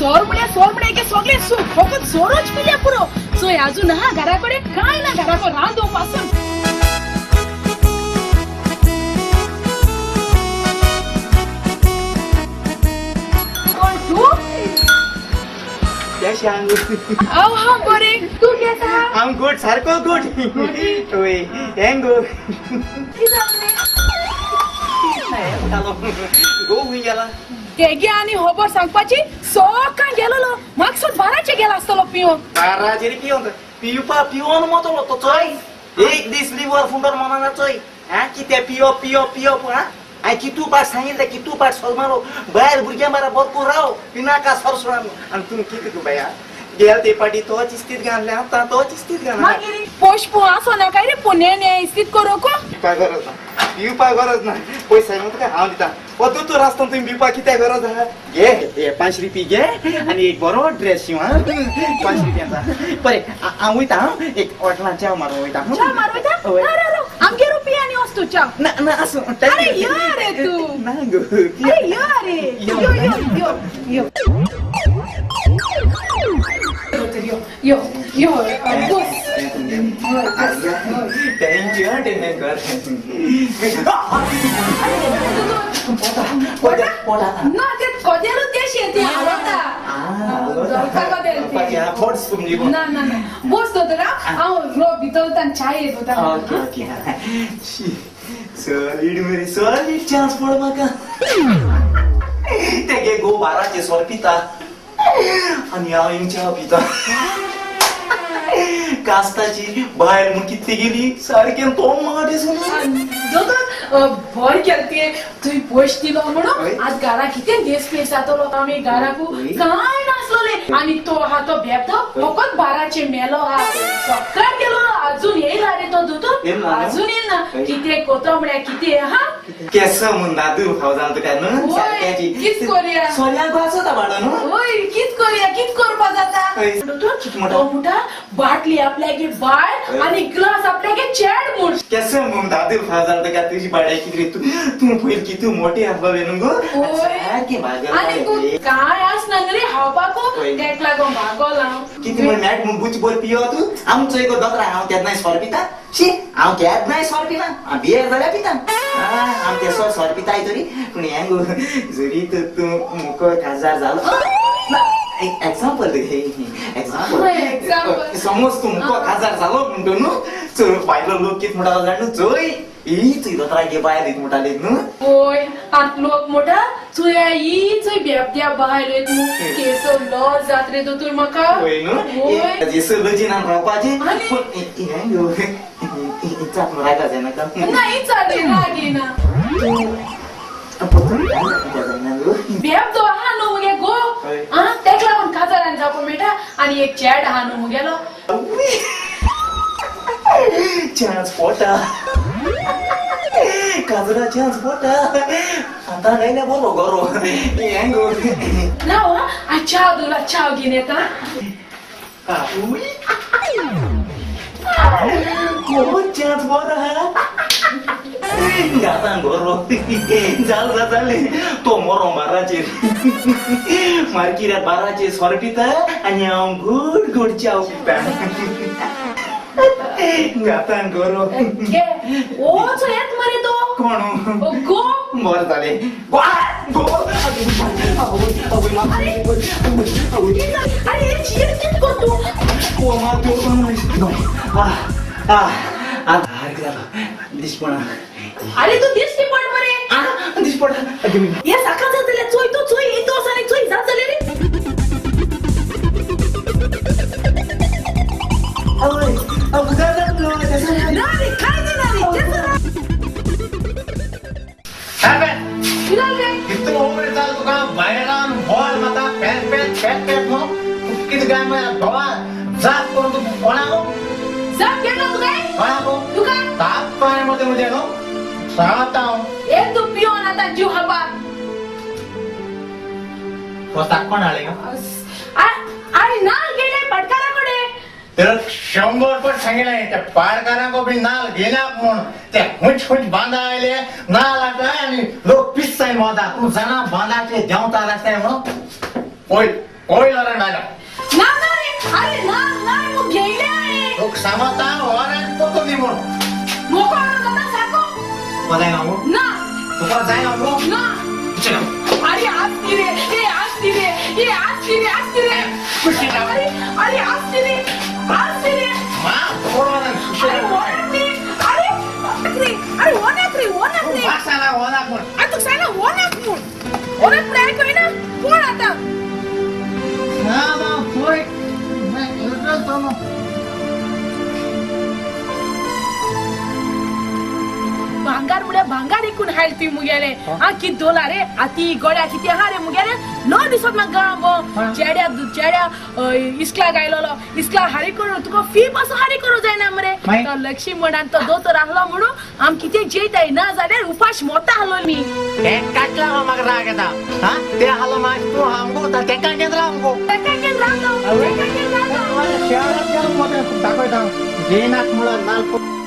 सोर म्हळ्यार सोर म्हळ्यार सगळे सूख फकत सोरोच पिल्या पुरो. चोय अजून हा घरा कडेन काय ना, घराको रांदो पासून. कोण तूं? कशें आंग? हांव हा बरें, तूं केसो आहा? हांव गुड, सारको गुड. वय हें गो कितें जालें? गो खंय गेला? तेगे आनी खबर सांगपाची सकाळ गेलोलो मागसून बाराचे गेला आसतलो पिवंक. बाराचेर पिवंक? पिवपा पिवन मतलो तो चोय. एक दीस लिवर फुंडर मनाना चोय. हा कितें पिवप पिवप पिवप. हा हांवें कितू पाट सांगिल्लें, कितू पाट सोलमालो बायल भुरग्यां बारा भरपूर राव पिनाका सरसोळा. आनी तूं कितें गो बाया गेल ते पाटी तोच इस्तीत घातलें, आतां तोच इस्तीत घालना. मागीर पोश पू आसो ना काय रे पुणे इस्तीत करूंक? पिवपाक गरज ना, पिवपाक गरज ना. पयशे सांगू तुका हांव दिता. हो तूं रास्ता तुमी पिवपाक कित्याक गरज आहा? घे हे 5 रुपये घे आनी एक बरो ड्रेस शिंव. हा 5 रुपयांचा बरें. हांव वयता, हांव एक हॉटेलान च्या मारून वयता. च्या मारून वयता? आमगे रुपया आनी वस्तू च्या. ना ना आसूं. अरे यो रे तूं. ना गो. अरे यो रे, यो यो यो यो यो यो बस. Thank you. ना ते कदेलूच ते शेती आवडटा. ना ना ना बस दोतोर, हांव रो भितर च्या येत वता. Okay okay. Solid मरे, सॉलीड चान्स पड म्हाका. तेगे गो बाराचे सोर पिता आनी हांव हिंग च्या पिता. कास्ताची बायल म्हूण कितली गेली सारकें तोंड म्हाका दिसून. दोतोर बरें केलें तुवें, तुवें पयशे दिलो म्हणून आज घरा कितें देस पेस जातलो. आमी घराकू कांय नासलोलें आनी तो आहा तो बेबदो फकत बाराचे मेलो आहा. सकाळ गेलो अजून येयला रे तो दोतोर, अजून येयला. कितें कोतो म्हळ्यार कितें आहा? केस म्हूण दादू फाव जावन तुका न्हू. कित कोरया? सोऱ्याक आसता भाडो न्हू. हय कित कोरया, कित करपा जाता? दोतोर तो म्हणटा बाटली आपल्यागे बायल आनी ग्लास आपल्यागे चेड म्हूण. केस म्हूण दादू फाव जावन तुका तुजी बाड्या कितें तूं तूं पयर कितू मोटी आसलोलें न्हू गो. आनी तूं काय आसना रे खावपाकू, तेका लागून भागोल हांव. कितें म्हण मॅट म्हूण बुच बोर पियो तूं? आमचो एक दोतोर हांव केन्नाय सोर पिता? शी हांव केन्नाय सोर पिना. हांव बियर जाल्यार पिता. हांव ते सोर सोर पिताय तरी. पूण हें गो जरी तर तूं मुको काजार जालो, एक्झाम्पल एक्झाम्पल समज तूं मुको काजार जालो म्हणटो न्हू, चल बायलो लोक कितें म्हणटा जाण न्हू, चोय ही चोय दोतोरागे बायल येत म्हणटाली न्हू. होय आतां लोक म्हणटा चोया ही चोय बेबद्या बायल येत न्हू, केसो लज जात रे दोतोर म्हाका. होय न्हू, जेसो लजीनान रावपाचें. पूण हें गो इचाक रागा जायना का? ना इचाक राग येना. बेबदो आहा न्हू मुगे गो, आं तेका लागून काजारान जावपाक मेळटा. आनी एक चेड आहा न्हू मुगेलो. चान्स पोटा काजरा चान्स पोटा आतां गायल्या बरो गोरो हें गो. ना आ च्या दिला, च्या घेवन येता. चान्स बरो आहा गातां गोरो जाल जाताले तो मोरो बाराचेर मार्किऱ्यात बाराचेर सोर पिता आनी हांव गोड गोड च्या पिता. गातां गोरो ओचो येत मरे तो. कोण गो? बरें जालें. गो अरे कितें करतू? दिसपणा. अरे तूं दिश्टी पड मरे. दिसपडा. हे साका जातले चोय तूं चोय येतो आसा न्ही चोय जातले रे. ना रे काय ना रे तेच ना. कितू उमर जाल तुका बायलान बॉल माता पॅट पॅट पॅट पॅट न्हू कितें काय म्हळ्यार धोवा जाप करून तूं कोणाक जाप केलो तुका? कोणाक तुका ताप पाय मध्ये म्हणजे न्हू सांगता हांव. एक तूं पिवन आतां जीव खापा. स्वताक कोण हाडलें गो? अरे ना गेले पाटकारा कडेन. तर 100 पट सांगितलें त्या पाडकारांक बी नाल घेनाक म्हूण. ते हुंच हुंच बांदा आयले नाल हाडटा आनी लोक पिस्ताय वता. तूं जाणा बांदाचे देंवता रस्त्यार म्हणून. पळय होय वॉरंट आयला. ना ना रे, अरे ना ना, मग घेयले हांवें. तुका सांगता वॉरंट पोतो दी म्हूण. मोको ऑर्डर जाता सारको. तुका जायना मगो? ना. तुका जायना मगो? ना. अरे आसती रे, ए आसती रे, ए आसती रे, आसती रे. अरे अरे आसती रे, आसती रे. मा पोरवाना. अरे ओनाक रे, अरे रे, अरे ओनाक रे, ओनाक रे. वासाला ओनाक म्हूण. अरे तुका सांगला ओनाक म्हूण. ओनाक म्हूण आयकय ना कोण आतां. ना ना पोय. भांगार म्हळ्यार भांगार इकून हायल तुवें मुगेले. हा कित दोला रे आती गड्या कितें आहा रे मुगेले. न दिसत म्हाका गांव चेड्या चेड्या इस्कलाक आयलोलो, इस्कला हारी करून तुका फी पासून हारी करूं जायना मरे. तो लक्ष्मणान तो दोतोर आहलो म्हणून आम कितें जेयताय, ना जाल्यार उपाश मोता आहलो मी. तेकाच लागून म्हाका राग येता. हा ते आहलो मागीर तूं आमगो तेका केन्ना राव मगो. तेका केन्ना राव, तेका केन्ना राव. शहरात गेलो दाखयता घेयनात म्हणून नाल.